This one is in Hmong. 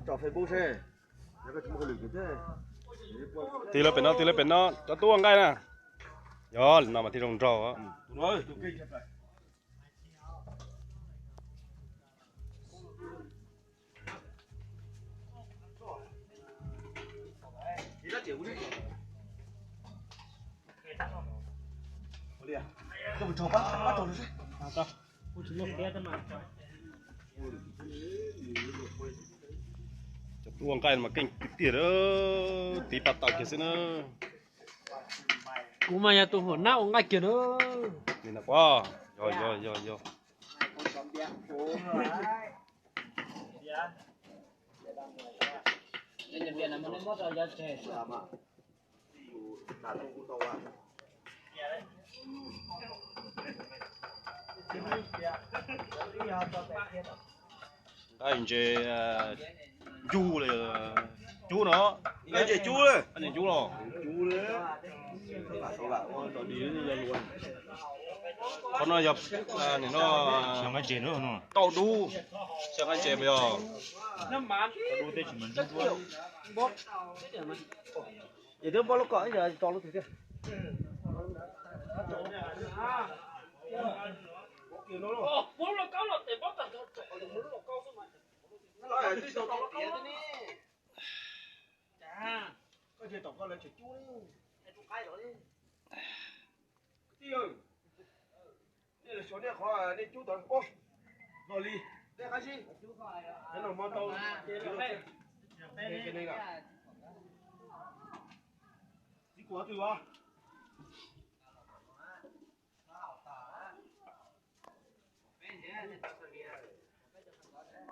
Tso Facebook seb. Tig lawm pem no, tig lawm pem no, cov tub ua nqaij na. Yog li no mas thiaj zoo nraug. Cov tub ua nqaij mas keej tiag tiag, tiv paj tawm kiag xwb na. Kuv mas yog tus huam nab ua nqaij kiag na. Li no, yog yog yog yog. Nqaij ntses ncug li, cub no. Nqaij ntses cub li. Nqaij ntses cub los. Qhov no yog nim no tau dub, xyaw nqaij ntses mas yog. Ces twb npoj lub kom ib yam tso lub twg thiab. Koj cia tom koj lawv tseem cub li. Kwv tij, nej lawv xyov nej qhov nej cub tod pob los li. Tej qab zib, no hmo tau txiv kuv twg os.